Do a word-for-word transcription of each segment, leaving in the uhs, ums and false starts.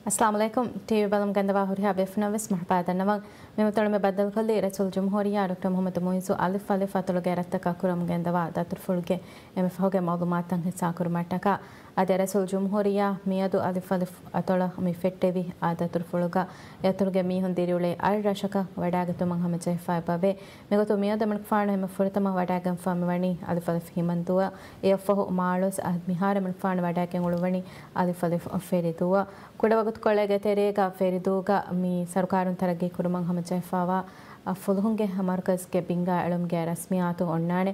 އައްސަލާމު ޢަލައިކުމް. ޓީވީ ބަލަމުން ގެންދަވާ ހުރިހާ ބޭފުޅުންނަށް ވެސް މަރުޙަބާ ދަންނަވަން. މި މަތޮޅުމެ ބައްދަލުކޮށްލީ ރައީސުލްޖުމްހޫރިއްޔާ ޑޮކްޓަރ މުޙައްމަދު މުޢިއްޒު އަލިފް އަލިފް އަތޮޅުގެ ރަށްތަކަށް ކުރަމުން ގެންދަވާ ދަތުރުފުޅުގެ އެންމެ ފަހުގެ މަޢުލޫމާތުތައް ހިއްސާކުރުމަށްޓަކާ. އަދި ރައީސުލްޖުމްހޫރިއްޔާ މިއަދު އަލިފް އަލިފް އަތޮޅަށް މި ފެއްޓެވި އާ ދަތުރުފުޅުގަ އެ އަތޮޅުގެ މީހުން ދިރިއުޅޭ އައްޑި ރަށަކަށް ވަޑައިގަތުމަށް ހަމަޖެހިފަ އެބަވޭ. މިގޮތުން މިއަދު އެމަނިކުފާނު ހަމަ ފުރަތަމަ ވަޑައިގެންފާ މިވަނީ އަލިފް އަލިފް ހިމަންދޫއަށް. އެއަށްފަހު މާޅޮސް އަދި މިހާރު އެމަނިކުފާނު ވަޑައިގެން އުޅުއްވަނީ އަލިފް އަލިފް ފެރިދޫއަށް. ކުޑަވަގުތުކޮޅެއްގެ ތެރޭގަ ފެރިދޫގަ މި ސަރުކާރުން ތަރައްގީ ކުރުމަށް ހަމަޖެހިފައިވާ ފުލުހުންގެ މަރުކަޒްގެ ބިންގާ އެޅުމުގެ ރަސްމިއްޔާތު އޮންނާނެ.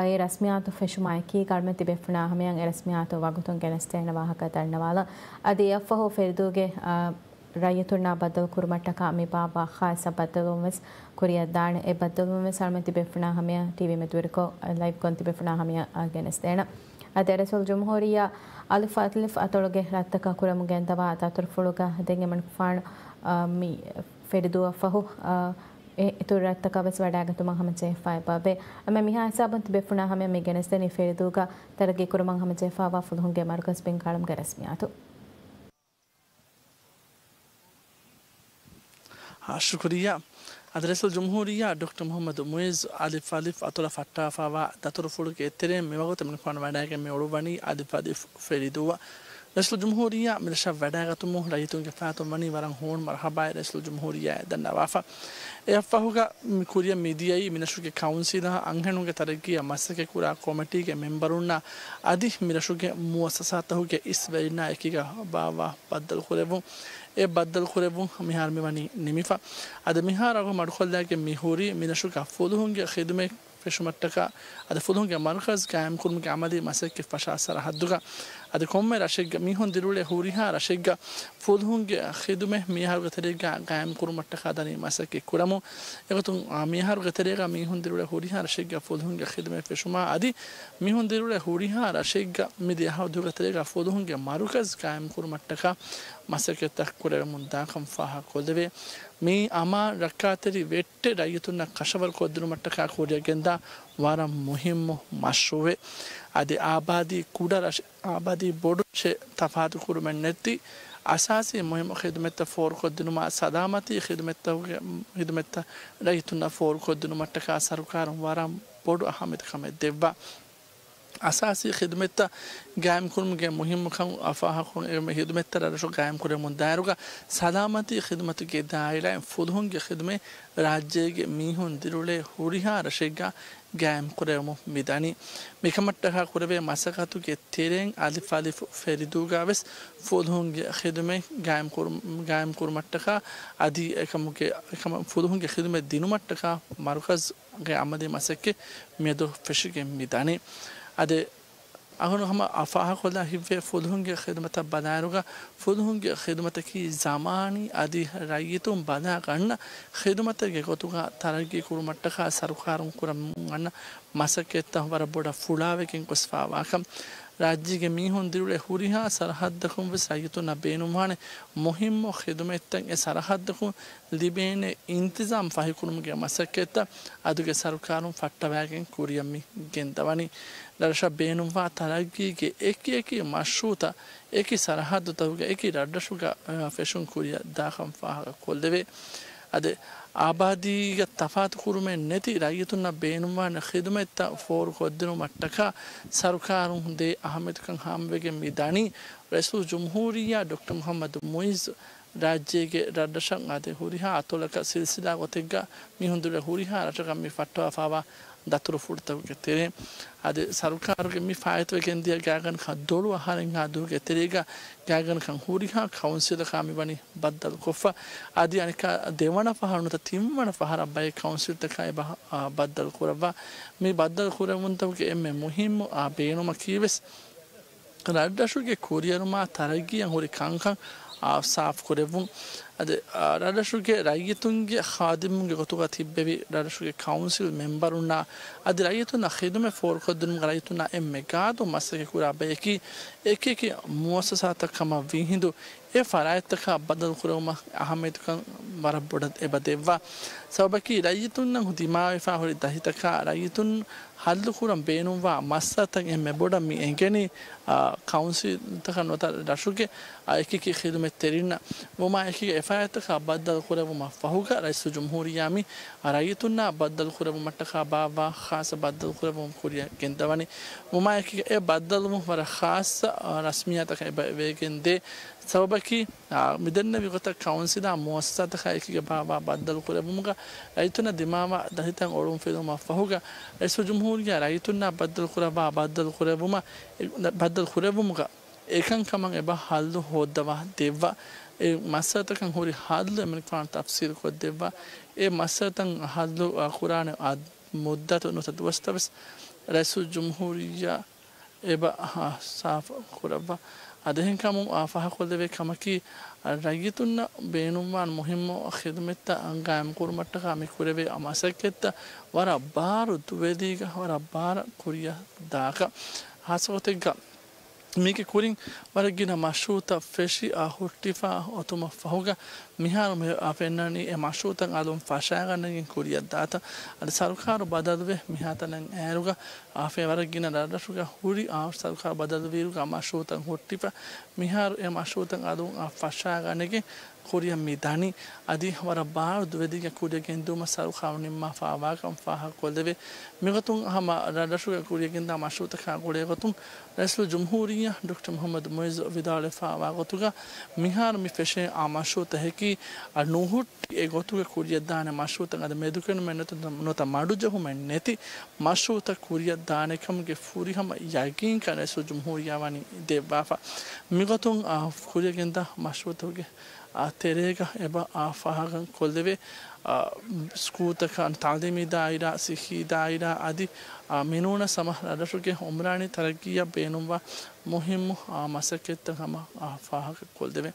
އެ ރަސްމިއްޔާތު ފެށުމާ އެކީގަ އަޅުމެން ތިބޭފުޅުންނާ ހަމަޔަށް އެ ރަސްމިއްޔާތު ވަގުތުން ގެނެސްދޭނެ ވާހަކަ ދަންނަވާލަން. އަދި އެއަށްފަހު ފެރިދޫގެ ރައްޔިތުންނާ ބައްދަލުކުރުމަށްޓަކާ މި ބާއްވާ ޚާއްސަ ބައްދަލުވުން ވެސް ކުރިއަށްދާނެ. އެ ބައްދަލުވުން ވެސް އަޅުމެން ތިބޭފުޅުންނާ ހަމަޔަށް ޓީވީ މެދުވެރިކޮށް ލައިވްކޮށް ތިބޭފުޅުންނާ ހަމަޔަށް ގެނެސްދޭނަން. އަދި ރައީސުލްޖުމްހޫރިއްޔާ އަލިފް އަލިފް އަތޮޅުގެ ރަށްތަކަށް ކުރަމުން ގެންދަވާ ދަތުރުފުޅުގަ ދެން އެމަނިކުފާނު، އާ، މި ފެރިދޫއަށްފަހު، އާ، އެ އިތުރު ރަށްތަކަށް ވެސް ވަޑައިގަތުމަށް ހަމަޖެހިފައި އެބަވޭ. އަމެ މިހާ ހިސާބުން ތިބޭފުޅުންނާ ހަމަޔަށް މި ގެނެސްދެނީ ފެރިދޫގަ ތަރައްގީ ކުރުމަށް ހަމަޖެހިފައިވާ ފުލުހުންގެ މަރުކަޒް ބިންގާ އެޅުމުގެ ރަސްމިއްޔާތު. އާ، ޝުކުރިއްޔާ. އަދި ރައީސުލްޖުމްހޫރިއްޔާ ޑޮކްޓަރ މުޙައްމަދު މުޢިއްޒު އަލިފް އަލިފް އަތޮޅަށް ފައްޓާފައިވާ ދަތުރުފުޅުގެ އެތެރެއިން މިވަގުތު އެމަނިކުފާނު ވަޑައިގެން މި އުޅުއްވަނީ އަލިފް އަލިފް ފެރިދޫއަށް. ރައީސުލްޖުމްހޫރިއްޔާ މިރަށަށް ވަޑައިގަތުމުން ރައްޔިތުންގެ ފަރާތުން ވަނީ ވަރަށް ހޫނު މަރުޙަބާއެއް ރައީސުލްޖުމްހޫރިއްޔާއަށް ދަންނަވާފަ. އެއަށްފަހުގަ މި ކުރިއަށް މިދިޔައީ މިރަށުގެ ކައުންސިލާ އަންހެނުންގެ ތަރައްގީއަށް މަސައްކަތްކުރާ ކޮމިޓީގެ މެމްބަރުންނާ އަދި މިރަށުގެ މުއައްސަސާތަކުގެ އިސް ވެރިންނާ އެކީގަ ބާއްވާ ބައްދަލުކުރެއްވުން. އެ ބައްދަލުކުރެއްވުން މިހާރު މިވަނީ ނިމިފަ. އަދި މިހާރު އަގު މަޑުކޮށްލައިގެން މި ހުރީ މިރަށުގަ ފުލުހުންގެ ޚިދުމަތް ފެށުމަށްޓަކާ އަދި ފުލުހުންގެ މަރުކަޒް ގާއިމްކުރުމުގެ އަމަލީ މަސައްކަތް ފަށާ ސަރަހައްދުގަ އަދި ކޮންމެ ރަށެއްގަ މީހުން ދިރިއުޅޭ ހުރިހާ ރަށެއްގަ ފުލުހުންގެ ޚިދުމަތް މިއަހަރުގެ ތެރޭގަ ގާއިމްކުރުމަށްޓަކާ ދަނީ މަސައްކަތް ކުރަމުން. އެގޮތުން، އާ، މިއަހަރުގެ ތެރޭގަ މީހުން ދިރިއުޅޭ ހުރިހާ ރަށެއްގަ ފުލުހުންގެ ޚިދުމަތް ފެށުމާ އަދި މީހުން ދިރިއުޅޭ ހުރިހާ ރަށެއްގަ މި ދެ އަހަރުގެ ތެރޭގަ ފުލުހުންގެ މަރުކަޒް ގާއިމްކުރުމަށްޓަކާ މަސައްކަތްތައް ކުރެވެމުން ދާކަން ފާހަގަކޮށްލެވޭ. މި އަމާ ރައްކާތެރި ވެއްޓެއް ރައްޔިތުންނަށް ކަށަވަރު ކޮށްދިނުމަށްޓަކާ ކުރިއަށް ގެންދާ ވަރަށް މުހިއްމު މަޝްރޫއެއް. އަދި އާބާދީ ކުޑަ ރަށެއް، އާބާދީ ބޮޑު ރަށެއް ތަފާތު ކުރުމެއް ނެތި އަސާސީ މުހިއްމު ޚިދުމަތްތައް ފޯރުކޮށްދިނުމާ، ސަލާމަތީ ޚިދުމަތްތަކުގެ ޚިދުމަތްތައް ރައްޔިތުންނަށް ފޯރުކޮށްދިނުމަށްޓަކާ ސަރުކާރުން ވަރަށް ބޮޑު އަހައްމިއްޔަތުކަމެއް ދެއްވާ. އަސާސީ ޚިދުމަތްތައް ގާއިމްކުރުމުގެ މުހިއްމުކަން ފާހަގަކޮށް، އެ ޚިދުމަތްތައް ރަށްރަށު ގާއިމްކުރެވެމުން ދާއިރުގަ ސަލާމަތީ ޚިދުމަތުގެ ދާއިރާއިން ފުލުހުންގެ ޚިދުމަތް ރާއްޖޭގެ މީހުން ދިރިއުޅޭ ހުރިހާ ރަށެއްގަ ގާއިމްކުރެވެމުން މިދަނީ. މިކަމަށްޓަކާ ކުރެވޭ މަސައްކަތުގެ ތެރެއިން އަލިފް އަލިފް ފެރިދޫގަ ވެސް ފުލުހުންގެ ޚިދުމަތް ގާއިމްކުރު-، ގާއިމްކުރުމަށްޓަކާ އަދި އެކަމުގެ، އެކަމަށް ފުލުހުންގެ ޚިދުމަތް ދިނުމަށްޓަކާ މަރުކަޒް ގެ އަމަލީ މަސައްކަތް މިއަދު ފެށިގެން މި ދަނީ. އަދި އަހަރު ހަމަ ފާހަގަކޮށްލާ ހިތްވޭ ފުލުހުންގެ ޚިދުމަތަށް ބަލާއިރުގަ ފުލުހުންގެ ޚިދުމަތަކީ ޒަމާނީ އަދި ރައްޔިތުން ބަލާ ގަންނަ ޚިދުމަތެއްގެ ގޮތުގަ ތަރައްގީ ކުރުމަށްޓަކާ ސަރުކާރުން ކުރަމުން އަންނަ މަސައްކަތްތައް ވަރަށް ބޮޑަށް ފުޅާވެގެން ގޮސްފާވާކަން. ރާއްޖޭގެ މީހުން ދިރިއުޅޭ ހުރިހާ ސަރަހައްދަކުން ވެސް ރައްޔިތުންނަށް ބޭނުންވާނެ މުހިއްމު ޚިދުމަތްތައް އެ ސަރަހައްދަކުން ލިބޭނެ އިންތިޒާމް ފަހިކުރުމުގެ މަސައްކަތްތައް އަދުގެ ސަރުކާރުން ފައްޓަވައިގެން ކުރިއަށް މި ގެންދަވަނީ. ރަށަށް ބޭނުންވާ ތަރައްގީގެ އެކި އެކި މަޝްރޫއުތައް އެކި ސަރަހައްދުތަކުގަ އެކި ރަށްރަށުގަ، އަ، ފެށުން ކުރިއަށް ދާކަން ފާހަގަ ކޮށްލެވޭ. އަދި އާބާދީގަ ތަފާތު ކުރުމެއް ނެތި ރައްޔިތުންނަށް ބޭނުންވާނެ ޚިދުމަތްތައް ފޯރުކޮށްދިނުމަށްޓަކާ ސަރުކާރުން ދޭ އަހައްމިއްޔަތުކަން ހާމަވެގެން މި ދަނީ. ރައީސުލްޖުމްހޫރިއްޔާ ޑޮކްޓަރ މުޙައްމަދު މުޢިއްޒު ރާއްޖޭގެ ރަށްރަށަށް އަދި ހުރިހާ އަތޮޅަކަށް ސިލްސިލާ ގޮތެއްގަ މީހުން ދިރިއުޅޭ ހުރިހާ ރަށަކަށް މި ފައްޓަވާފާވާ ދަތުރުފުޅުތަކުގެ ތެރެއިން އަދި ސަރުކާރުގެ މި ފާއިތުވެގެންދިޔަ ގާތްގަނޑަކަށް ދޮޅު އަހަރެއްހާ ދުވަހުގެ ތެރޭގަ ގާތްގަނޑަކަށް ހުރިހާ ކައުންސިލަކާ މިވަނީ ބައްދަލުކޮށްފަ. އަދި އަނެއްކާ ދެވަނަ ފަހަރު ނުވަތަ ތިންވަނަ ފަހަރަށް ބައެއް ކައުންސިލްތަކާ އެބަ-، އާ، ބައްދަލު ކުރައްވާ. މި ބައްދަލު ކުރެވުންތަކުގެ އެންމެ މުހިއްމު، އާ، ބޭނުމަކީ ވެސް ރަށްރަށުގެ ކުރިއެރުމާ ތަރައްގީއަށް ހުރި ކަންކަން، އާ، ސާފުކުރެއްވުން. އަދި، އާ، ރަށްރަށުގެ ރައްޔިތުންގެ ޚާދިމުންގެ ގޮތުގަ ތިއްބެވި ރަށްރަށުގެ ކައުންސިލް މެމްބަރުންނާ އަދި ރައްޔިތުންނަށް ޚިދުމަތް ފޯރުކޮށްދިނުމުގަ ރައްޔިތުންނާ އެންމެ ގާތު މަސައްކަތްކުރާ ބަޔަކީ އެކިއެކި މުއައްސަސާތައް ކަމަށް ވީހިނދު، އެ ފަރާތްތަކާ ބަދަލުކުރެވުމަށް އަހައްމިއްޔަތުކަން ވަރަށް ބޮޑަށް އެބަ ދެއްވާ. ސަބަބަކީ ރައްޔިތުންނަށް ދިމާވެފާ ހުރި ދަތިތަކާ ރައްޔިތުން ހައްލުކުރަން ބޭނުންވާ މައްސަލަތައް އެންމެ ބޮޑަށް މި އެނގެނީ، އާ، ކައުންސިލްތަކަށް ނުވަތަ ރަށުގެ، އާ، އެކިއެކި ޚިދުމަތް ތެރެއިންނަށް ވުމާ އެކީގަ އެ ފަރާތްތަކާ ބައްދަލު ކުރެއްވުމަށް ފަހުގަ ރައީސުލްޖުމްހޫރިއްޔާ މި ރައްޔިތުންނާ ބައްދަލު ކުރެއްވުމަށްޓަކާ ބާއްވާ ޚާއްޞަ ބައްދަލު ކުރެއްވުމަށް ކުރިއަށް ގެންދަވަނީ. ވުމާ އެކީގަ އެ ބައްދަލުވުން ވަރަށް ޚާއްޞަ، އާ، ރަސްމިއްޔާތަކެއް އެބަ ވެގެން ދޭ. ސަބަބަކީ، އާ، މިދެންނެވި ގޮތަށް ކައުންސިލާ މުއައްސަސާތަކާ އެކީގަ ބާއްވާ ބައްދަލު ކުރެއްވުމުގަ ރައްޔިތުންނަށް ދިމާވާ ދަތިތައް އޮޅުންފިލުވުމަށް ފަހުގަ ރައީސުލްޖުމްހޫރިއްޔާ ރައްޔިތުންނާ ބައްދަލު ކުރައްވާ ބައްދަލު ކުރެއްވުމަށް، އެ، ބައްދަލު ކުރެއްވުމުގަ އެކަންކަމަށް އެބަ ހައްލު ހޯއްދަވާ ދެއްވާ، އެ މައްސަލަތަކަށް ހުރި ހައްލު އެމަނިކުފާނު ތަފްސީލު ކޮށްދެއްވާ، އެ މައްސަލަތައް ހައްލު، އާ، ކުރާނެ އާ މުއްދަތު ނުވަތަ ދުވަސްތައް ވެސް ރައީސުލްޖުމްހޫރިއްޔާ އެބަ، އާ، ސާފު ކުރައްވާ. އަދި އެހެންކަމުން، އާ، ފާހަގަކޮށްލެވޭ ކަމަކީ، އާ، ރައްޔިތުންނަށް ބޭނުންވާން މުހިއްމު ޚިދުމަތްތައް ގާއިމްކުރުމަށްޓަކާ މި ކުރެވޭ މަސައްކަތްތައް ވަރަށް ބާރު ދުވެލީގަ ވަރަށް ބާރަށް ކުރިއަށް ދާކަށް. ހާއްސަގޮތެއްގަ މީގެ ކުރިން ވަރަށް ގިނަ މަޝްރޫއުތައް ފެށި، އާ، ހުއްޓިފަ އޮތުމަށް ފަހުގަ މިހާރު މި، އާ، ފެންނަނީ އެ މަޝްރޫއުތައް އަލުން ފަށާގަނެގެން ކުރިއަށްދާތަން. އަދި ސަރުކާރު ބަދަލުވެ މިހާތަނަށް އޭރުގަ، އާ، ފެ ވަރަށް ގިނަ ރަށްރަށުގަ ހުރި، އާ، ސަރުކާރު ބަދަލުވިއިރުގަ މަޝްރޫއުތައް ހުއްޓިފަ މިހާރު އެ މަޝްރޫއުތައް އަލުން، އާ، ފަށާގަނެގެން ކުރިއަށް މި ދަނީ. އަދި ވަރަށް ބާރު ދުވެލީގަ ކުރިއަށް ގެންދިއުމަށް ސަރުކާރު ނިންމާފާވާކަން ފާހަގަކޮށްލެވޭ. މިގޮތުން ހަމަ ރަށްރަށުގަ ކުރިއަށް ގެންދާ މަޝްރޫއުތަކާ ގުޅޭގޮތުން ރައީސުލްޖުމްހޫރިއްޔާ ޑޮކްޓަރ މުޙައްމަދު މުޢިއްޒު ވިދާޅުވެފާވާ ގޮތުގަ، މިހާރު މި ފެށޭ އާ މަޝްރޫއުތަކަކީ އާ ނުހުއްޓި އެ ގޮތުގަ ކުރިއަށްދާނެ މަޝްރޫއުތައް، އަދި މެދުކެނޑުމެއް ނުވަތަ، ނުވަތަ މަޑުޖެހުމެއް ނެތި މަޝްރޫއުތައް ކުރިއަށްދާނެކަމުގެ ފުރިހަމަ ޔަގީންކަން ރައީސުލްޖުމްހޫރިއްޔާ ވަނީ ދެއްވާފަ. މިގޮތުން، އާ، ކުރިއަށް ގެންދާ މަޝްރޫއުތަކުގެ، އާ، ތެރޭގަ އެބަ، އާ، ފާހަގަކޮށްލެވޭ، އާ، ސްކޫލްތަކާ، ތަޢުލީމީ ދާއިރާ، ޞިއްޙީ ދާއިރާ އަދި، އާ، މިނޫނަސް ހަމަ ރަށްރަށުގެ އުމްރާނީ ތަރައްގީއަށް ބޭނުންވާ މުހިއްމު، އާ، މަސައްކަތްތައް ހަމަ، އާ، ފާހަގަކޮށްލެވޭ.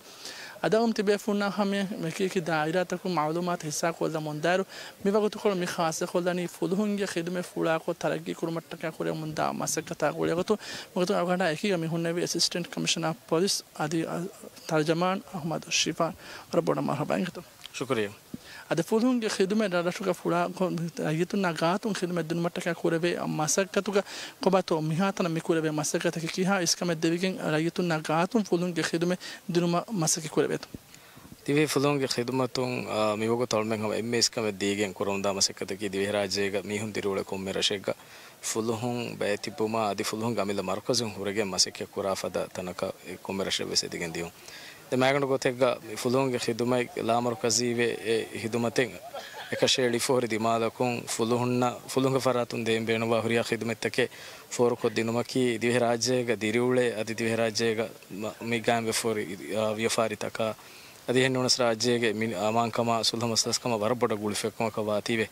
އަދި އަޅުގަނޑު ތިބޭފުޅުންނާ ހަމަޔަށް އެކިއެކި ދާއިރާތަކުން މަޢުލޫމާތު ހިއްސާކޮށްލަމުންދާއިރު، މިވަގުތުކޮޅު މި ޚާއްޞަކޮށްލަނީ ފުލުހުންގެ ޚިދުމަތް ފުޅާކޮށް ތަރައްގީކުރުމަށްޓަކާ ކުރެވެމުންދާ މަސައްކަތާ ގުޅޭގޮތުން. މިގޮތުން އަޅުގަނޑާ އެކީގަ މި ހުންނެވީ އެސިސްޓެންޓް ކޮމިޝަނަރ އޮފް ޕޮލިސް އަދި، އަ، ތަރްޖަމާން އަޙްމަދު ޝިފާން. ވަރަށް ބޮޑަށް މަރުޙަބާ އިނގޭތޯ. ޝުކުރިއްޔާ. އަދި ފުލުހުންގެ ޚިދުމަތް ރަށްރަށުގަ ފުޅާކޮށް ރައްޔިތުންނާ ގާތުން ޚިދުމަތް ދިނުމަށްޓަކާ ކުރެވޭ މަސައްކަތުގަ ކޮބާތޯ މިހާތަނަށް މި ކުރެވޭ މަސައްކަތަކީ ކިހާ އިސްކަމެއް ދެވިގެން ރައްޔިތުންނާ ގާތުން ފުލުހުންގެ ޚިދުމަތް ދިނުމަށް މަސައްކަތް ކުރެވޭތޯ؟ ދިވެހި ފުލުހުންގެ ޚިދުމަތުން، އާ، މިވަގުތު އަޅުމެން ހަމަ އެންމެ އިސްކަމެއް ދީގެން ކުރަމުންދާ މަސައްކަތަކީ ދިވެހިރާއްޖޭގަ މީހުން ދިރިއުޅޭ ކޮންމެ ރަށެއްގަ ފުލުހުން ބައެއް ތިއްބުމާ އަދި ފުލުހުންގެ އަމިއްލަ މަރުކަޒުން ހުރެގެން މަސައްކަތް ކުރާ ފަދަ ތަނަކަށް އެ ކޮންމެ ރަށެއް ވެސް އެދިގެން ދިޔުން. ދެން މާގަނޑު ގޮތެއްގަ މި ފުލުހުންގެ ޚިދުމަތް ލާމަރުކަޒީވެ އެ ހިދުމަތެއް އެކަށައެޅިފަހުރި ދިމާލަކުން ފުލުހުންނަށް، ފުލުހުންގެ ފަރާތުން ދޭން ބޭނުންވާ ހުރިހާ ޚިދުމަތްތަކެއް ފޯރުކޮށްދިނުމަކީ ދިވެހިރާއްޖޭގަ ދިރިއުޅޭ އަދި ދިވެހިރާއްޖޭގަ މަ-، މި ގާއިމްވެފަހުރި، އާ، ވިޔަފާރިތަކާ އަދި އެހެންނޫނަސް ރާއްޖޭގެ މި އަމާންކަމާ ސުލްހަ މަސްލަސްކަމަށް ވަރަށް ބޮޑަށް ގުޅިފައިވާ ކަމަކަށް ވާތީވެ،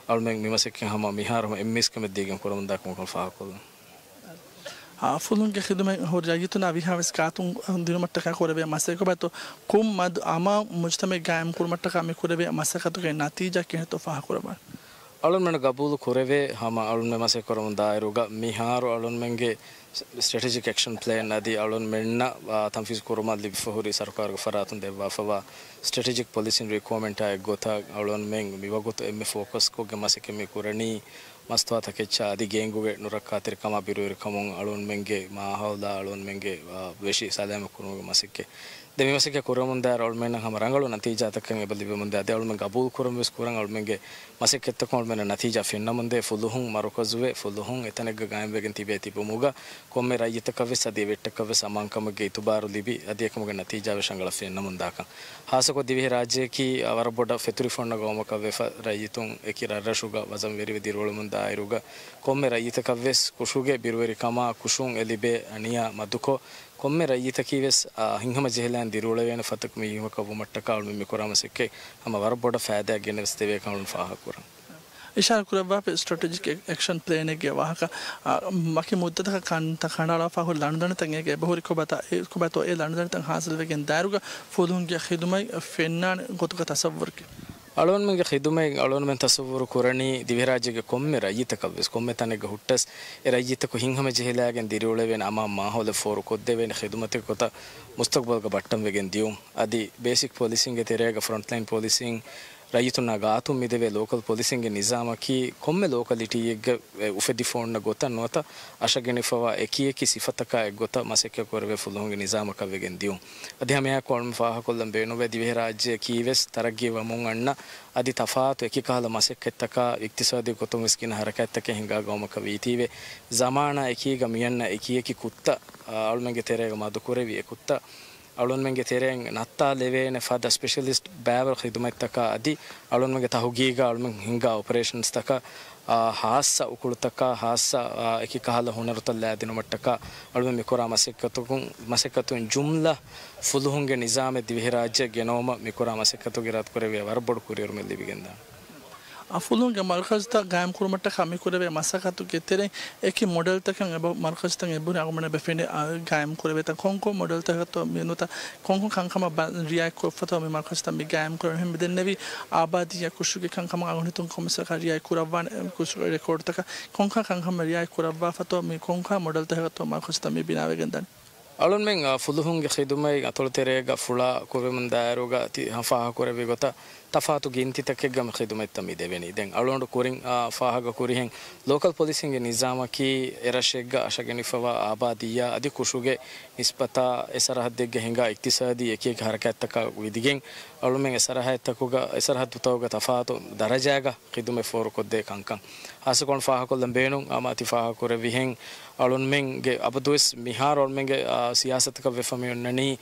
އަޅުމެން މި މަސައްކަތް ހަމަ މިހާރު ހަމަ އެންމެ އިސްކަމެއް ދީގެން ކުރަމުންދާ ކަމަކަށް ފާހަގަކޮށްލަން. އާ، ފުލުހުންގެ ޚިދުމަތް ހުރި ރައްޔިތުންނާ ވީހާވެސް ގާތުން ދިނުމަށްޓަކާ ކުރެވޭ މަސައްކަތް ކޮބާތޯ ކޮން މަދު އަމާން މުޖުތަމަޢެއް ގާއިމް ކުރުމަށްޓަކާ މި ކުރެވޭ މަސައްކަތުގެ ނަތީޖާ ކިހިނެއްތޯ ފާހަގަކުރައްވާނެ. އަޅުންމެން ގަބޫލު ކުރެވޭ ހަމަ އަޅުންމެން މަސައްކަތް ކުރަމުން ދާއިރުގަ މިހާރު އަޅުންމެންގެ ސްޓްރެޓެޖިކް އެކްޝަން ޕްލޭން އަދި އަޅުންމެންނަށް، އާ، ތަންފީޒު ކުރުމަށް ލިބިފަ ހުރި ސަރުކާރުގެ ފަރާތުން ދެއްވާފަވާ ސްޓްރެޓެޖިކް ޕޮލިސީން ރިކުއަރމަންޓާ އެއްގޮތަށް އަޅުންމެން މިވަގުތު އެންމެ ފޯކަސްކޮށްގެން މަސައްކަތް މި ކުރަނީ މަސްތުވާތަކެއްޗާ އަދި ގޭންގުގެ ނުރައްކާތެރިކަމާ ބިރުވެރިކަމުން އަޅުންމެންގެ މާހައުލާ އަޅުންމެންގެ، އާ، ވެށި ސަލާމަތް ކުރުމުގެ މަސައްކަތް. ދެން މި މަސައްކަތް ކުރަމުން ދާއިރު އަޅުމެންނަށް ހަމަ ރަނގަޅު ނަތީޖާތަކެއް އެބަ ލިބެމުންދޭ. އަދި އަޅުމެން ގަބޫލު ކުރަން ވެސް ކުރަން އަޅުމެންގެ މަސައްކަތްތަކުން އަޅުމެންނަށް ނަތީޖާ ފެންނަމުންދޭ. ފުލުހުން މަރުކަޒުވެ، ފުލުހުން އެތަނެއްގަ ގާއިމްވެގެން ތިބޭ ތިބުމުގަ ކޮންމެ ރައްޔިތަކަށް ވެސް އަދި އެ ވެއްޓަކަށް ވެސް އަމާންކަމުގެ އިތުބާރު ލިބި، އަދި އެކަމުގެ ނަތީޖާ ވެސް ރަނގަޅަށް ފެންނަމުންދާކަން. ހާއްސަކޮށް ދިވެހިރާއްޖެއަކީ ވަރަށް ބޮޑަށް ފެތުރިފަ އޮންނަ ގައުމަކަށް ވެފަ، ރައްޔިތުން އެކި ރަށްރަށުގަ ވަޒަންވެރިވެ ދިރިއުޅެމުން ދާއިރުގަ ކޮންމެ ރައްޔިތަކަށް ވެސް ކުށުގެ ބިރުވެރިކަމާ ކުށުން އެ ލިބޭ އަނިޔާ މަދުކޮށް، ކޮންމެ ރައްޔިތަކީ ވެސް، އާ، ހިތްހަމަ ޖެހިލައިން ދިރިއުޅެވޭނެ ފަދަ މީހަކަށް ވުމަށްޓަކާ އަޅުމެން މި ކުރާ މަސައްކަތް ހަމަ ވަރަށް ބޮޑަށް ފައިދާއަށް ގެނެވެސް ދެވޭކަން އަޅުން ފާހަގަކުރަން. އިޝާރާތް ކުރައްވާފައި ސްޓްރެޓެޖިކް އެ-، އެކްޝަން ޕްލޭނެއްގެ ވާހަކަ، އާ، ވަކި މުއްދަތަކަށް ކަންތައް ކަނޑައަޅާފަ ހުރި ލަނޑުދަނޑިތައް އޭގެ އެބަހުރި ކޮބާތޯ އެ، ކޮބާތޯ އެ ލަނޑުދަނޑިތައް ހާސިލްވެގެން ދާއިރުގަ ފުލުހުންގެ ޚިދުމަތް ފެންނާނެ ގޮތުގަ ތަސައްވުރަކީ؟ އަޅުންމެންގެ ޚިދުމަތް އަޅުންމެން ތަސައްވުރު ކުރަނީ ދިވެހިރާއްޖޭގެ ކޮންމެ ރައްޔިތަކަށް ވެސް، ކޮންމެ ތަނެއްގަ ހުއްޓަސް އެ ރައްޔިތަކު ހިތްހަމަ ޖެހިލައިގެން ދިރިއުޅެވޭނެ އަމާން މާހައުލެއް ފޯރުކޮށްދެވޭނެ ޚިދުމަތެއް ގޮތަށް މުސްތަގްބަލްގަ ބައްޓަންވެގެން ދިޔުން. އަދި ބޭސިކް ޕޮލިސީންގެ ތެރޭގަ ފްރޮންޓްލައިން ޕޮލިސީން ރައްޔިތުންނާ ގާތުން މިދެވޭ ލޯކަލް ޕޮލިސިންގެ ނިޒާމަކީ ކޮންމެ ލޯކަލިޓީއެއްގަ އެ އުފެދިފަ އޮންނަ ގޮތަށް ނުވަތަ އަށަގެނިފަވާ އެކިއެކި ސިފަތަކާ އެއްގޮތަށް މަސައްކަތް ކުރެވޭ ފުލުހުންގެ ނިޒާމަކަށް ވެގެން ދިޔުން. އަދި ހަމައެއާއެކު އަޅުން ފާހަގަކޮށްލަން ބޭނުންވޭ ދިވެހިރާއްޖެއަކީވެސް ތަރައްގީ ވަމުން އަންނަ އަދި ތަފާތު އެކިކަހަލަ މަސައްކަތްތަކާ އިޤްތިޞާދީ ގޮތުން ވެސް ގިނަ ހަރަކާތްތަކެއް ހިނގާ ގައުމަކަށް ވީތީވެ، ޒަމާނާ އެކީގަ މިއަންނަ އެކިއެކި ކުއްތަ، އަ، އަޅުމެންގެ ތެރޭގަ މަދުކުރެވި އެ ކުއްތަ އަޅުންމެންގެ ތެރެއިން ނައްތާލެވޭނެ ފަދަ ސްޕެޝަލިސްޓް ބައިވަރު ޚިދުމަތްތަކާ އަދި އަޅުންމެންގެ ތަހުގީގާ އަޅުމެން ހިންގާ އޮޕަރޭޝަންސްތަކަށް، އާ، ހާއްސަ އުކުޅުތަކާ ހާއްސަ، އާ، އެކި ކަހަލަ ހުނަރުތައް ލައިދިނުމަށްޓަކާ އަޅުމެން މިކުރާ މަސައްކަތުކުން، މަސައްކަތުން ޖުމްލަ ފުލުހުންގެ ނިޒާމެއް ދިވެހިރާއްޖެއަށް ގެނައުމަށް މިކުރާ މަސައްކަތުގެ އިރާދަކުރެއްވިޔާ ވަރަށް ބޮޑު ކުރިއެރުމެއް ލިބިގެންދާނެ. އަ، ފުލުހުންގެ މަރުކަޒުތައް ގާއިމްކުރުމަށްޓަކާ މިކުރެވޭ މަސައްކަތުގެ ތެރެއިން އެކި މޮޑެލްތަކަށް އެބަ މަރުކަޒުތައް އެބުރި އަޅުގަނޑަށް ބެފެނޭ، އަ، ގާއިމްކުރެވޭތަން ކޮންކޮން މޮޑެލްތަކަށްތޯ މި ނުވަތަ ކޮންކޮން ކަންކަމަށް ބަ-، ރިއާޔަތްކޮށްފަތޯ މި މަރުކަޒުތައް މި ގާއިމްކުރެވެނީ. އެހެން މިދެންނެވި އާބާދީއަށް ކުށުގެ ކަންކަމަށް އަޅުގަނޑު ހިތުން ކޮންމެސް ރިއާޔަތް ކުރައްވާނެ، ކުށުގެ ރެކޯޑްތަކަށް ކޮންކޮން ކަންކަމަށް ރިއާޔަތް ކުރައްވާފަތޯ މި ކޮންކޮން މޮޑެލްތަކަށްތޯ މަރުކަޒުތައް މި ބިނާވެގެންދާނެ. އަޅުންމެން، އާ، ފުލުހުންގެ ޚިދުމަތް އަތޮޅު ތެރޭގަ ފުޅާ ކުރެވުމުން ދާއިރުގަ ތި-، ފާހަގަކުރެއްވި ގޮތަށް ތަފާތު ގިންތިތަކެއްގަ މި ޚިދުމަތްތައް މި ދެވެނީ. ދެން އަޅުގަނޑު ކުރިން، އާ، ފާހަގަކުރިހެން ލޯކަލް ޕޮލިސިންގެ ނިޒާމަކީ އެރަށެއްގަ އަށަގެނިފަވާ އާބާދީއާ އަދި ކުށުގެ ނިސްބަތާ އެ ސަރަހައްދެއްގަ ހިނގާ އިޤްތިޞާދީ އެކިއެކި ހަރަކާތްތަކާ ވިދިގެން އަޅުމެން އެ ސަރަހައްދުތަކުގަ، އެ ސަރަހައްދުތަކުގަ ތަފާތު ދަރަޖާގަ ޚިދުމަތް ފޯރުކޮށްދޭ ކަންކަން. ހާއްސަކޮށް ފާހަގަކޮށްލަން ބޭނުން އާ މަތި ފާހަގަކުރެއްވިހެން އަޅުންމެންގެ އަބަދުވެސް މިހާރު އަޅުމެންގެ، އާ، ސިޔާސަތަކަށް ވެފަ މި އޮންނަނީ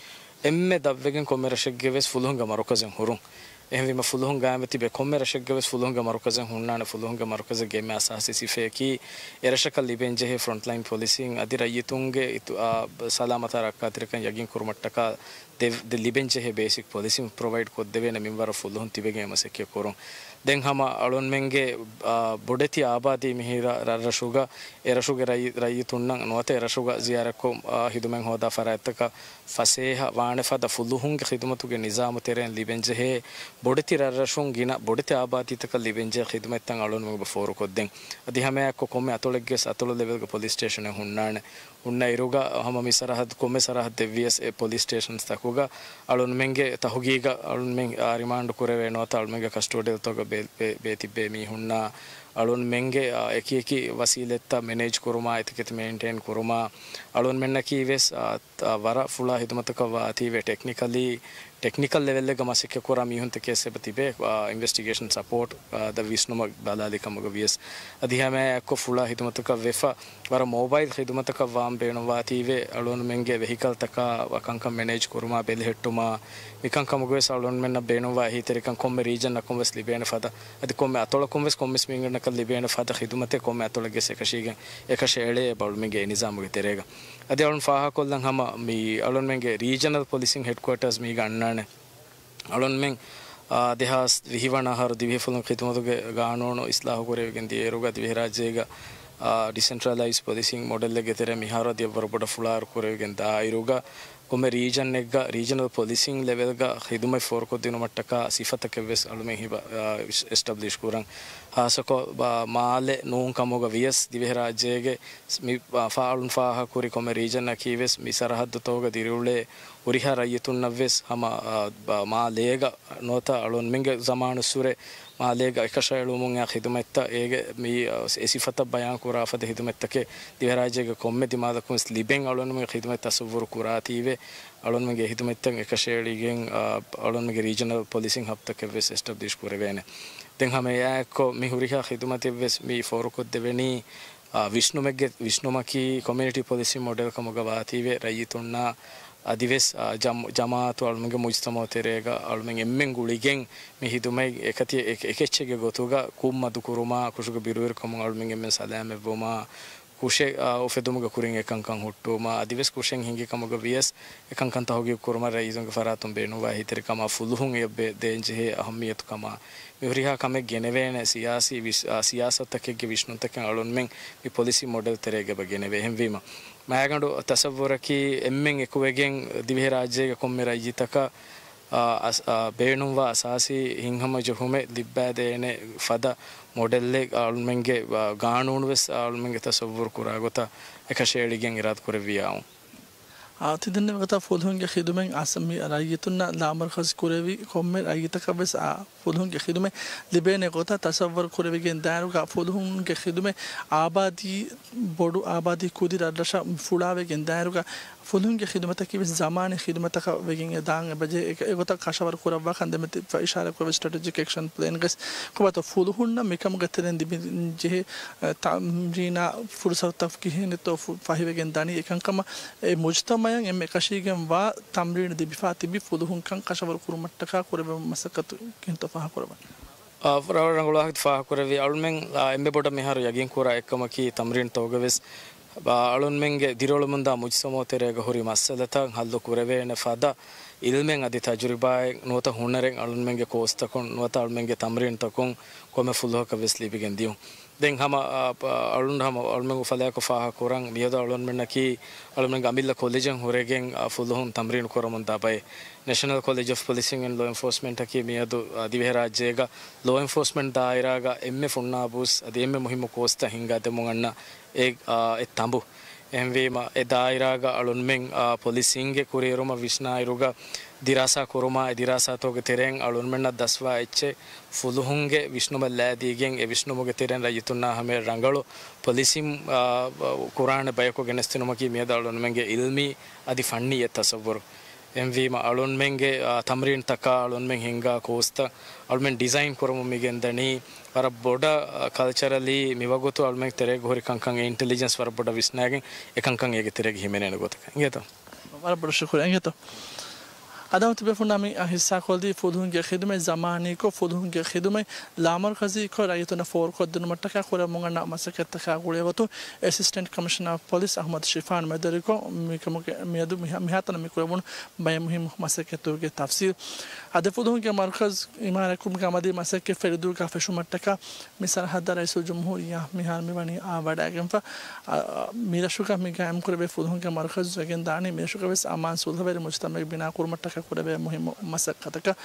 އެންމެ ދަށްވެގެން ކޮންމެ ރަށެއްގެ ވެސް ފުލުހުންގެ މަރުކަޒެއް ހުރުން. އެހެންވީމަ ފުލުހުން ގާއިމްވެ ތިބޭ ކޮންމެ ރަށެއްގެ ވެސް ފުލުހުންގެ މަރުކަޒެއް ހުންނާނެ. ފުލުހުންގެ މަރުކަޒެއްގެ އެންމެ އަސާސީ ސިފަޔަކީ އެރަށަކަށް ލިބެންޖެހޭ ފްރޮންޓްލައިން ޕޮލިސިން އަދި ރައްޔިތުންގެ އިތު-، އާ، ސަލާމަތާ ރައްކާތެރިކަން ޔަގީން ކުރުމަށްޓަކާ ދެ-، ދެ-، ލިބެންޖެހޭ ބޭސިކް ޕޮލިސިން ޕްރޮވައިޑް ކޮށްދެވޭނެ މިންވަރަށް ފުލުހުން ތިބެގެން މަސައްކަތް ކުރުން. ދެން ހަމަ އަޅުންމެންގެ، އާ، ބޮޑެތި އާބާދީ މިހިރަ-، ރަށްރަށުގަ އެރަށުގެ ރައްޔި-، ރައްޔިތުންނަށް ނުވަތަ އެރަށުގަ ޒިޔާރަތްކޮށް، އާ، ހިދުމަތް ހޯދާ ފަރާތްތަކަށް ފަސޭހަ ވާނެ ފަދަ ފުލުހުންގެ ޚިދުމަތުގެ ނިޒާމު ތެރެއިން ލިބެންޖެހޭ ބޮޑެތި ރަށްރަށުން ގިނަ ބޮޑެތި އާބާދީތަކަށް ލިބެންޖެހޭ ޚިދުމަތްތައް އަޅުންމެން އެބަ ފޯރުކޮށްދޭން. އަދި ހަމައެއާއެއްކޮށް ކޮންމެ އަތޮޅެއްގެ ސް-، އަތޮޅު ލެވެލްގެ ޕޮލިސް ސްޓޭޝަނެއް ހުންނާނެ. ހުންނަ އިރުގަ ހަމަ މި ސަރަހައްދު، ކޮންމެ ސަރަހައްދެއްވިޔަސް އެ ޕޮލިސް ސްޓޭޝަންސްތަކުގަ އަޅުންމެންގެ ތަހުގީގަށް އަޅުންމެން، އާ، ރިމާންޑު ކުރެވޭ ނުވަތަ އަޅުންމެންގެ ކަސްޓޯޑިއަލްތަކުގަ ބޭ-، ބޭ-، ބޭތިއްބޭ މީހުންނާ އަޅުންމެންގެ، އާ، އެކިއެކި ވަސީލަތްތައް މެނޭޖް ކުރުމާ، އެތިކެތި މެއިންޓެއިން ކުރުމާ، އަޅުންމެންނަކީ ވެސް، އާ، އާ، ވަރަށް ފުޅާ ހިދުމަތަކަށް ވާތީވެ ޓެކްނިކަލީ، ޓެކްނިކަލް ލެވެލްއެއްގަ މަސައްކަތް ކުރާ މީހުންތަކެއް ވެސް އެބަ ތިބޭ، އާ، އިންވެސްޓިގޭޝަން ސަޕޯޓް، އާ، ދަ ވިސްނުމަށް ބަލާލި ކަމުގަ ވިޔަސް. އަދި ހަމައެއާއެއްކޮށް ފުޅާ ހިދުމަތަކަށް ވެފަ، ވަރަށް މޯބައިލް ހިދުމަތަކަށް ވާން ބޭނުންވާތީވެ، އަޅުންމެންގެ ވެހިކަލްތަކާ ކަންކަން މެނޭޖް ކުރުމާ، ބެލެހެއްޓުމާ، މިކަންކަމުގަ ވެސް އަޅުންމެންނަށް ބޭނުންވާ އެހީތެރިކަން ކޮންމެ ރީޖަނަކުން ވެސް ލިބޭނެ ފަދަ، އަދި ކޮންމެ އަތޮޅަކުން ވެސް ކޮންމެސް މީހުންނަކަށް ލިބޭނެ ފަދަ ޚިދުމަތެއް ކޮންމެ އަތޮޅެއްގެ ވެސް އެކަށީގެން އެކަށައެޅޭ އެބަ އަޅުމެންގެ އެ ނިޒާމުގެ ތެރޭގަ. އަދި އަޅުން ފާހަގަކޮށްލަން ހަމަ މި އަޅުންމެންގެ ރީޖަނަލް ޕޮލިސިން ހެޑްކުއާޓާސް މީގަ އަންނާނެ. އަޅުންމެން، އާ، ދެހާސް ވިހި ވަނަ އަހަރު ދިވެހި ފުލުހުން ޚިދުމަތުގެ ގާނޫނު އިސްލާހު ކުރެވިގެން ދިޔައިރުގަ ދިވެހިރާއްޖޭގަ، އާ، ޑިސެންޓްރަލައިޒް ޕޮލިސިން މޮޑެލްއެއްގެ ތެރޭ މިހާރު އަދި އެއްވަރު ބޮޑަށް ފުޅާއިރު ކުރެވިގެން ދާއިރުގަ ކޮންމެ ރީޖަންއެއްގަ ރީޖަނަލް ޕޮލިސިން ލެވެލްގަ ޚިދުމަތް ފޯރުކޮށްދިނުމަށްޓަކާ ސިފަތަކެއްވެސް އަޅުމެން ހިބަ، އާ، އިސް-، އެސްޓަބްލިޝް ކުރަން. ހާއްސަކޮށް، އާ، މާލެ ނޫން ކަމުގަ ވިޔަސް ދިވެހިރާއްޖޭގެ މި، އާ، ފާ-، އަޅުން ފާހަގަކުރި ކޮންމެ ރީޖަންއަކީވެސް މި ސަރަހައްދުތަކުގަ ދިރިއުޅޭ ހުރިހާ ރައްޔިތުންނަށްވެސް ހަމަ، އާ، ބާ-، މާލޭގަ ނުވަތަ އަޅުންމެންގެ ޒަމާނުއްސުރެ މާލޭގަ އެކަށައެޅުމުން އާ ޚިދުމަތްތައް އޭގެ މި، އާ، އެ ސިފަތައް ބަޔާން ކުރާ ފަދަ ޚިދުމަތްތަކެއް ދިވެހިރާއްޖޭގެ ކޮންމެ ދިމާލަކުން ވެސް ލިބެން އަޅުންމެންގެ ޚިދުމަތް ތަސައްވުރު ކުރާތީވެ، އަޅުންމެންގެ ޚިދުމަތްތައް އެކަށައެޅިގެން، އާ، އަޅުންމެންގެ ރީޖަނަލް ޕޮލިސިން ހަބްތަކެއް ވެސް އެސްޓަބްލިޝް ކުރެވޭނެ. ދެން ހަމަ އެއާއެއްކޮށް މި ހުރިހާ ޚިދުމަތެއް ވެސް މި ފޯރުކޮށްދެވެނީ، އާ، ވިސްނުމެއްގެ، ވިސްނުމަކީ ކޮމިއުނިޓީ ޕޮލިސިން މޮޑެލް ކަމުގަ ވާތީވެ ރައްޔިތުންނާ އަދިވެސް، އާ، ޖަމް-، ޖަމާއަތު އަޅުމެންގެ މުޖްތަމައު ތެރޭގަ އަޅުމެން އެންމެން ގުޅިގެން މި ހިދުމަތް އެކަތި-، އެކ-، އެކެއްޗެއްގެ ގޮތުގަ ކުށް މަދުކުރުމާ، ކުށުގެ ބިރުވެރިކަމުން އަޅުމެން އެންމެން ސަލާމަތްވުމާ، ކުށެއް، އާ، އުފެދުމުގެ ކުރިން އެކަންކަން ހުއްޓުވުމާ، އަދިވެސް ކުށެއް ހިނގި ކަމުގަ ވިޔަސް އެކަންކަން ތަހުގީގު ކުރުމަށް ރައްޔިތުންގެ ފަރާތުން ބޭނުންވާ އެހީތެރިކަމާ، ފުލުހުން އެޔަށް ބޭ-، ދޭންޖެހޭ އަހައްމިޔަތުކަމާ، މި ހުރިހާ ކަމެއް ގެނެވޭނެ ސިޔާސީ ވިސް-، އާ، ސިޔާސަތުތަކެއްގެ ވިސްނުންތަކެއް އަޅުންމެން މި ޕޮލިސީ މޮޑެލް ތެރޭގަ އެބަ ގެނެވޭ. އެހެންވީމަ، މާގަނޑު ތަސައްވުރަކީ އެންމެން އެކުވެގެން ދިވެހިރާއްޖޭގެ ކޮންމެ ރައްޔިތަކަށް، އާ، އަސް-، އާ، ބޭނުންވާ އަސާސީ ހިތްހަމަޖެހުމެއް ލިއްބައިދޭނެ ފަދަ މޮޑެލެއް އަޅުމެންގެ، އާ، ގާނޫނުވެސް އަޅުމެންގެ ތަސައްވުރު ކުރާ ގޮތަށް އެކަށައެޅިގެން އިރާދަކުރެއްވިއްޔާ. އާ، ތި ދެންނެވި ގޮތަށް ފުލުހުންގެ ޚިދުމަތް އާސަމީ ރައްޔިތުންނަށް ލާމަރުކަޒީ ކުރެވި ކޮންމެ ރައްޔިތަކަށް ވެސް އާ، ފުލުހުންގެ ޚިދުމަތް ލިބޭނެ ގޮތަށް ތަސައްވަރު ކުރެވިގެން ދާއިރުގަ ފުލުހުންގެ ޚިދުމަތް އާބާދީ، ބޮޑު އާބާދީ ކުދި ރަށްރަށަށް ފުޅާވެގެން ދާއިރުގަ ފުލުހުންގެ ޚިދުމަތަކީ ވެސް ޒަމާނީ ޚިދުމަތަކަށް ވެގެން އެ ދާން އެބަޖެހޭ. އެ، އެގޮތަށް ކަށަވަރު ކުރައްވާ ކަން ދެމެދު އިޝާރާތް ކުރެވޭ ސްޓްރެޓެޖިކް އެކްޝަން ޕްލޭންގަ ވެސް ކޮބާތޯ ފުލުހުންނަށް މިކަމުގެ ތެރެއިން ލިބިގެން ޖެހޭ، އެ، ތަމްރީނާ ފުރުސަތުތައް ކިހިނެއްތޯ ފު-، ފަހިވެގެން ދަނީ. އެކަންކަމަށް އެ މުޖުތަމަޢަށް އެންމެ އެކަށީގެންވާ ތަމްރީނު ލިބިފާ ތިބި ފުލުހުންކަން ކަށަވަރު ކުރުމަށްޓަކާ ކުރެވޭ މަސައްކަތު ކިހިނެއްތޯ ފާހަގަކުރައްވަން. އާ، ރަނގަޅު ވާހަކަ ފާހަގަކުރެއްވި. އަޅުމެން، އާ، އެންމެ ބޮޑަށް މިހާރު ޔަގީންކުރާ އެއްކަމަކީ ތަމްރީންތަކުގަ ވެސް، އާ، އަޅުންމެންގެ ދިރިއުޅެމުންދާ މުޖުތަމަޢު ތެރޭގަ ހުރި މައްސަލަތައް ހައްލު ކުރެވޭނެ ފަދަ އިލްމެއް އަދި ތަޖުރިބާއެއް ނުވަތަ ހުނަރެއް އަޅުންމެންގެ ކޯސްތަކުން ނުވަތަ އަޅުމެންގެ ތަމްރީންތަކުން ކޮންމެ ފުލުހަކަށް ވެސް ލިބިގެން ދިޔުން. ދެން ހަމަ، އާ، އަޅުން ހަމަ އަޅުމެން އުފަލާއެކު ފާހަގަކުރަން މިއަދު އަޅުންމެންނަކީ އަޅުމެންގެ އަމިއްލަ ކޮލެޖެއް ހުރެގެން، އާ، ފުލުހުން ތަމްރީނު ކުރަމުންދާ ބައެއް. ނޭޝަނަލް ކޮލެޖް އޮފް ޕޮލިސިން އެންޑް ލޯ އެންފޯސްމަންޓަކީ މިއަދު، އާ، ދިވެހިރާއްޖޭގަ ލޯ އެންފޯސްމަންޓް ދާއިރާގަ އެންމެ ފުންނާބޫސް އަދި އެންމެ މުހިއްމު ކޯސްތައް ހިންގާދެމުން އަންނަ އެ، އާ، އެއް ތަނބު. އެހެންވީމަ، އެ ދާއިރާގަ އަޅުންމެން، އާ، ޕޮލިސިންގެ ކުރިއެރުމަށް ވިސްނާއިރުގަ ދިރާސާ ކުރުމާ، އެ ދިރާސާތަކުގެ ތެރެއިން އަޅުންމެންނަށް ދަސްވާ އެއްޗެއް ފުލުހުންގެ ވިސްނުމަށް ލައިދީގެން، އެ ވިސްނުމުގެ ތެރެއިން ރައްޔިތުންނާ ހަމަޔަށް ރަނގަޅު ޕޮލިސިން، އާ، ކުރާނެ ބަޔަކު ގެނެސްދިނުމަކީ މިއަދު އަޅުންމެންގެ އިލްމީ އަދި ފަންނީ އެއް ތަސައްވުރު. އެހެންވީމަ، އަޅުންމެންގެ، އާ، ތަމްރީންތަކާ، އަޅުންމެން ހިންގާ ކޯސްތައް، އަޅުމެން ޑިޒައިން ކުރަމުން މިގެންދަނީ ވަރަށް ބޮޑަށް، އާ، ކަލްޗަރަލީ މިވަގުތު އަޅުމެން ތެރޭގަ ހުރި ކަންކަން އެ އިންޓެލިޖެންސް ވަރަށް ބޮޑަށް ވިސްނާގެން އެކަންކަން އޭގެ ތެރޭގަ ހިމެނޭނެ ގޮތަކަށް. އިނގޭތޯ؟ ވަރަށް ބޮޑަށް ޝުކުރިއްޔާ. އިނގޭތޯ؟ އަދި ހަމަ ތިބޭފުޅުންނާ މި ހިއްސާކޮށްލީ ފުލުހުންގެ ޚިދުމަތް ޒަމާނީކޮށް، ފުލުހުންގެ ޚިދުމަތް ލާމަރުކަޒީކޮށް، ރައްޔިތުންނަށް ފޯރުކޮށްދިނުމަށްޓަކާ ކުރަމުން އަންނަ މަސައްކަތްތަކާ ގުޅޭގޮތުން، އެސިސްޓެންޓް ކަމިޝަނަރ އޮފް ޕޮލިސް އަޙްމަދު ޝިފާން މެދުވެރިކޮށް، މިކަމުގެ މިއަދު މިހާ-، މިހާތަނަށް މި ކުރެވުނު ބައެއް މުހިއްމު މަސައްކަތުގެ ތަފްސީލް. އަދި ފުލުހުންގެ މަރުކަޒް އިމާރާތްކުރުމުގެ އަމަލީ މަސައްކަތް ފެށިދޫގަ ފެށުމަށްޓަކާ، މި ސަރަހައްދަށް ރައީސުލްޖުމްހޫރިއްޔާ މިހާރު މިވަނީ އާ ވަޑައިގެންފަ. އާ، މިރަށުގަ މި ގާއިމްކުރެވޭ ފުލުހުންގެ މަރުކަޒު ވެގެންދާނީ މިރަށުގަ ވެސް އަމާން ސުލްހަވެރި މުޖުތަމަޢެއް ބިނާކުރުމަށްޓަކާ ކުރެވޭ މުހިއްމު މަސައްކަތަކަށް.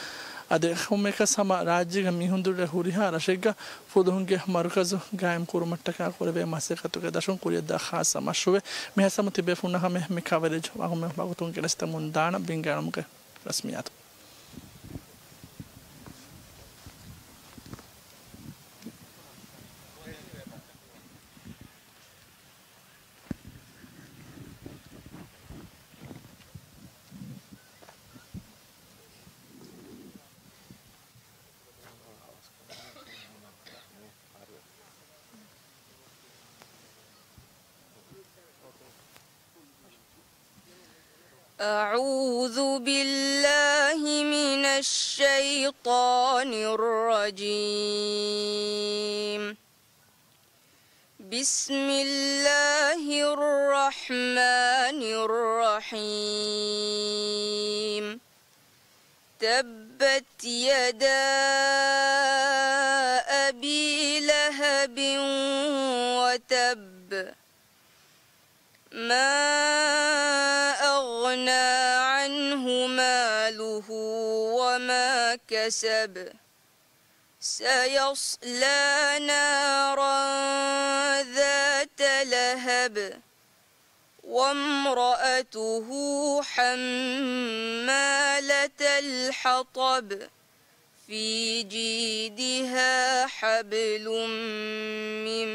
އަދި އެކަސް ހަމަ ރާއްޖޭގަ މީހުން ދުށް ހުރިހާ ރަށެއްގަ ފުލުހުންގެ މަރުކަޒު ގާއިމްކުރުމަށްޓަކާ ކުރެވޭ މަސައްކަތުގެ ދަށުން ކުރިއަށްދާ ޚާއްސަ މަޝްރޫއެއް. މިހާ ހަމަ ތިބޭފުޅުންނަށް ހަމަ މި ކަވަރޭޖް ވަގުތުން ގެނެސްދެމުން ދާނަ ބިންގާނުމުގެ ރަސްމިއްޔާތު. أعوذ بالله من الشيطان الرجيم. بسم الله الرحمن الرحيم. تبت يدا أبي لهب وتب. ما أغنى عنه ماله وما كسب. سيصلى نارا ذات لهب. وامرأته حمالة الحطب. في جيدها حبل من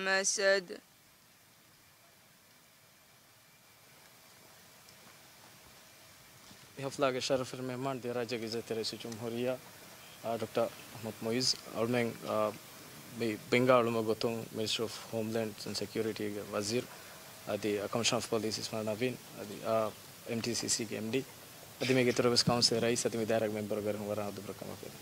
مسد. މި ހަފްލާގެ ޝަރަފުވެރި މެހްމާން ދިވެހިރާއްޖޭގެ އިއްޒަތްތެރި ރައީސުލްޖުމްހޫރިއްޔާ، އާ، ޑޮކްޓަރ މުހައްމަދު މުއިއްޒު. އަޅުމެން، އާ، މި ބިންގާ އުޅުމުގެ ގޮތުން މިނިސްޓްރީ އޮފް ހޯމްލޭންޑް އެންޑް ސެކިއުރިޓީގެ ވަޒީރު، އަދި ކަމިޝަނަރ އޮފް ޕޮލިސް އިސްމާއިލް ނަވީން، އަދި، އާ، އެމްޓީސީސީގެ އެމްޑީ، އަދި މީގެ އިތުރަށް ވެސް ކައުންސިލް ރައީސް އަދި މި ދާއިރާގެ މެމްބަރު ގަރިން ވަރަށް އަދުބަރަކަށް ވަރަށް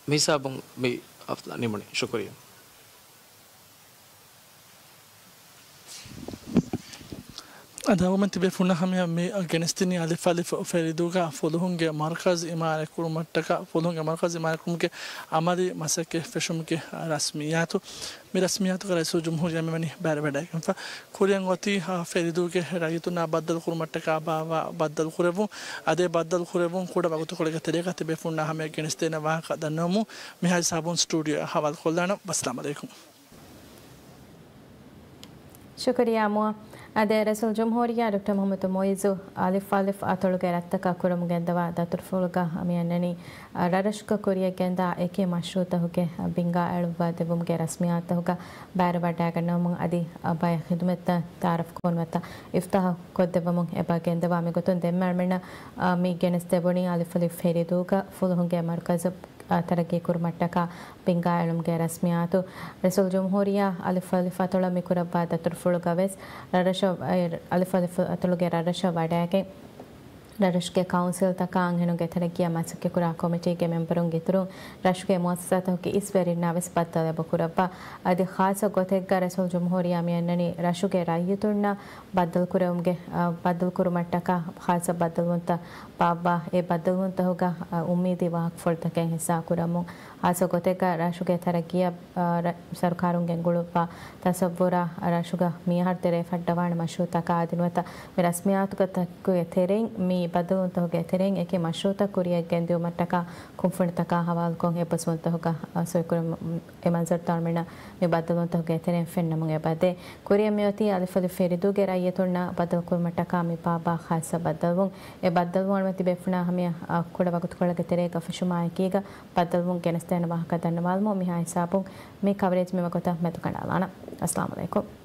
މިހިސާބުން މި ހަފްތާ ނިމުނީ. ޝުކުރިއްޔާ. އަދި ހަމަ ތިބޭފުޅުންނަށް ހަމަޔަށް މި ގެނެސްދިނީ އަލިފް އަލިފް ފެރިދޫގަ ފުލުހުންގެ މަރުކަޒު އިމާރާތްކުރުމަށްޓަކާ، ފުލުހުންގެ މަރުކަޒު އިމާރާތްކުރުމުގެ އަމަލީ މަސައްކަތް ފެށުމުގެ ރަސްމިއްޔާތު. މި ރަސްމިއްޔާތުގަ ރައީސުލްޖުމްހޫރިއްޔާ މިވަނީ ބައިވެވަޑައިގެންފަ. ކުރިއަށް އޮތީ، އާ، ފެރިދޫގެ ރައްޔިތުންނާ ބައްދަލުކުރުމަށްޓަކާ ބާއްވާ ބައްދަލުކުރެއްވުން. އަދި އެ ބައްދަލުކުރެއްވުން ކުޑަ ވަގުތުކޮޅެއްގެ ތެރޭގަ ތިބޭފުޅުންނާ ހަމަޔަށް ގެނެސްދޭނެ ވާހަކަ ދަންނަވަމުން މިހާ ހިސާބުން ސްޓޫޑިއޯއަށް ހަވާލުކޮށްލާނަން. ވައްސަލާމް އަލައިކުމް. ޝުކުރިއްޔާ މުއާ. އަދި ރައީސުލްޖުމްހޫރިއްޔާ ޑޮކްޓަރ މުޙައްމަދު މުޢިއްޒު އަލިފް އަލިފް އަތޮޅުގެ ރަށްތަކަށް ކުރަމުން ގެންދަވާ ދަތުރުފުޅުގަ މި އަންނަނީ، ރަށްރަށުގަ ކުރިއަށް ގެންދާ އެކި މަޝްރޫޢުތަކުގެ ބިންގާ އެޅުއްވާ ދެއްވުމުގެ ރަސްމިއްޔާތުތަކުގަ ބައިވެވަޑައިގަންނަވަމުން އަދި ބައެއް ޚިދުމަތްތައް ތައާރަފްކޮށް ނުވަތަ އިފްތިތާޙު ކޮށްދެއްވަމުން އެބަ ގެންދަވާ. މިގޮތުން ދެންމެ އަޅުމެންނަށް މި ގެނެސްދެވުނީ އަލިފް އަލިފް ފެރިދޫގަ ފުލުހުންގެ މަރުކަޒު އާ، ތަރައްގީ ކުރުމަށްޓަކާ ބިންގާ އެޅުމުގެ ރަސްމިއްޔާތު. ރައީސުލްޖުމްހޫރިއްޔާ އަލިފް އަލިފް އަތޮޅަށް މި ކުރައްވާ ދަތުރުފުޅުގަވެސް ރަށްރަށަށް، އަލިފް އަލިފް އަތޮޅުގެ ރަށްރަށަށް ވަޑައިގެން ރަށްރަށުގެ ކައުންސިލްތަކާ އަންހެނުންގެ ތަރައްގީއަށް މަސައްކަތްކުރާ ކޮމިޓީގެ މެމްބަރުން އިތުރުން ރަށުގެ މުއައްސަސާތަކުގެ އިސް ވެރިންނާވެސް ބައްދަލު އެބަ ކުރައްވާ. އަދި ޚާއްޞަ ގޮތެއްގަ ރައީސުލްޖުމްހޫރިއްޔާ މި އަންނަނީ ރަށުގެ ރައްޔިތުންނަށް ބައްދަލުކުރެވުމުގެ، އަ، ބައްދަލުކުރުމަށްޓަކާ ޚާއްޞަ ބައްދަލުވުންތައް ބާއްވާ، އެ ބައްދަލުވުންތަކުގަ، އަ، އުއްމީދީ ވާހަކަފުޅުތަކެއް ހިއްސާ ކުރަމުން، ޚާއްޞަ ގޮތެއްގަ ރަށުގެ ތަރައްގީއަށް، އަ، ރަ-، ސަރުކާރުން ގެންގުޅުއްވާ ތަސައްވުރާ، ރަށުގަ މިއަހަރު ތެރޭ ފައްޑަވާނެ މަޝްރޫޢުތަކާ އަދި ނުވަތަ މި ރަސްމިއްޔާތުތަކުގެ ތެރެއިން، މި ބައްދަލުވުންތަކުގެ ތެރެއިން އެކި މަޝްރޫޢުތައް ކުރިއަށް ގެންދިއުމަށްޓަކާ ކުންފުނިތަކާ ހަވާލުކޮށް އެއްބަސްވުންތަކުގަ، އަ، ސޮއިކުރަމުން އެ މަންޒަރުތައް އަޅުމެންނަށް މި ބައްދަލުވުންތަކުގެ ތެރެއިން ފެންނަމުން އެބަދޭ. ކުރިއަށް މިއޮތީ އަލިފް އަލިފް ފެރިދޫގެ ރައްޔިތުންނަށް ބައްދަލުކުރުމަށްޓަކާ މި ބާއްވާ ޚާއްޞަ ބައްދަލުވުން. އެ ބައްދަލުވުން އަޅުމެން ތިބޭފުޅުންނާ ހަމަޔަށް، އަ، ކުޑަ ވަގުތުކޮޅެއްގެ ތެރޭގަ ފެށުމާއެކީގަ ބައްދަލުވުން ގެނެސްދޭނެ ވާހަކަ ދަންނަވާލަމުން މިހާ ހިސާބުން މި ކަވަރޭޖް މި ވަގުތަށް މެދުކަނޑާލާނަން. އައްސަލާމު ޢަލައިކުމް.